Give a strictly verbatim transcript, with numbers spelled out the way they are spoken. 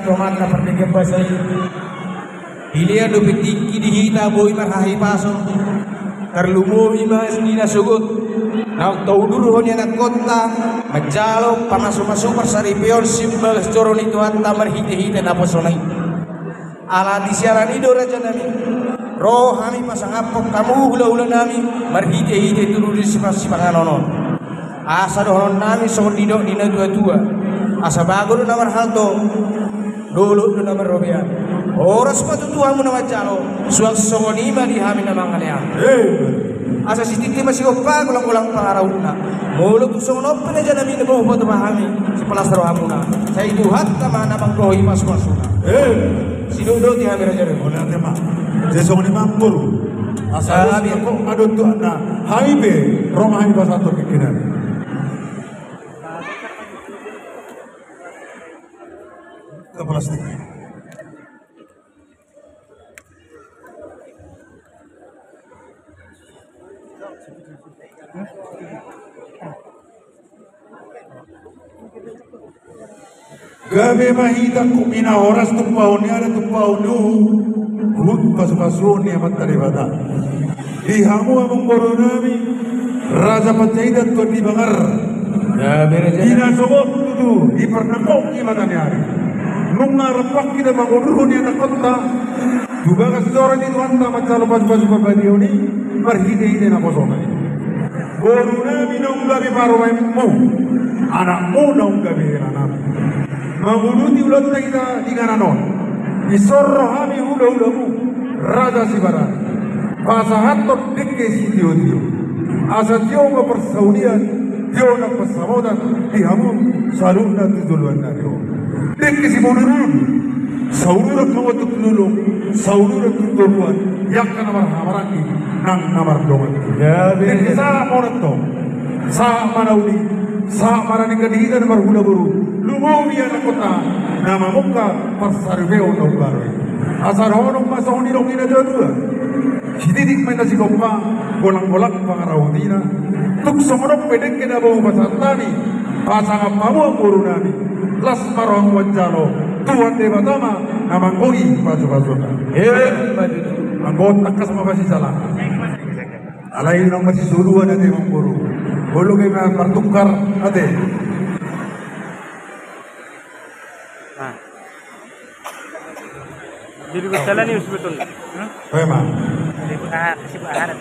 Rohanta pardenggan basa i. Dilean dope tingki di hita boi marhahipason. Tarlumobi ma di na sogot naung taudurhon ni anakkonta manjalo pamasu-masu parsaripeon sian bagas joro ni Tuhanta marhite-hite naposona i. Ala di siala ni i do rajanami, ro hami pasangaphon hamu hula-hulanami marhite-hite tudu ni sipa-, sipanganon on. Asa dohononnami songon nidok ni na tua-tua: Asa bago do na marhalto, dolok do na marrobean. Horas ma tutu hamu na manjalo, suang songon i ma di hami na mangalean. Asa sitintin ma sigompa, golang-golang pangarahutna. Molo tung songon on pe rajanami na boi hupatupa hami, sipalas rohamuna. Sai Tuhanta ma na manggohi pasu-pasuna. Sidok do di hami rajanami. Mauliate ma. Sai songon i ma amangboru. Asa hami, angkok adong tu anna hami pe ro ma hami pasahathon tingki nami. Ke plastik. Gabe ma hita angkup ni na horas tumpahon ni adat, tumpahon ni uhum, huhut pasu-pasuon ni Amanta Debata. Di hamu amangborunami, Raja Panjaitan, Tuan di Bangar. Di na sogot tutu, di parnangkok ni mata ni ari, nunga rap hita mangudurhon ni anakkonta tu bagas joro ni Tuhanta manjalo pasu-pasu parbadiaon i marhite-hite naposona i. Borunami naung gabe parumaenmu, anakmu naung gabe helanami. Manguduti ulaonta hita di inganan on, dison ro hami hula-hulamu, Raja Sibarani, pasahathon dengke sitio-tio. Asa tio ma parsaulian, tio nang pansamotan di hamu saluhutna tu joloan ni ari on. Dengke simudur-udur, sauduran hamu tu lulung, sauduran tu toruan, di angka na marhahamaranggi nang na mardongan. Dengke sahat ma on antong, sahat ma na uli, sahat ma na denggan di hita na marhula boru, lumobi anakkonta na mamungka parsaripeon na umbaru i. Asa dohonon ma songon nidok ni na tua-tua: Sititik ma inna sigompa, golang-golang pangarahutina. Tung songon on pe dengke na boi pasahat hami, pasangap hamu amangborunami, las ma rohamu manjalo, Tuhan Debata ma na manggohi pasu-pasuna. Emma tutu. Anggo on tangkas ma pasisala. Alai naung marsisoluan ate amangboru. Molo gabe ma-, martukar ate. Jadi berjalan ini sebetulnya. Emma. Jadi, ah, kasih bahan.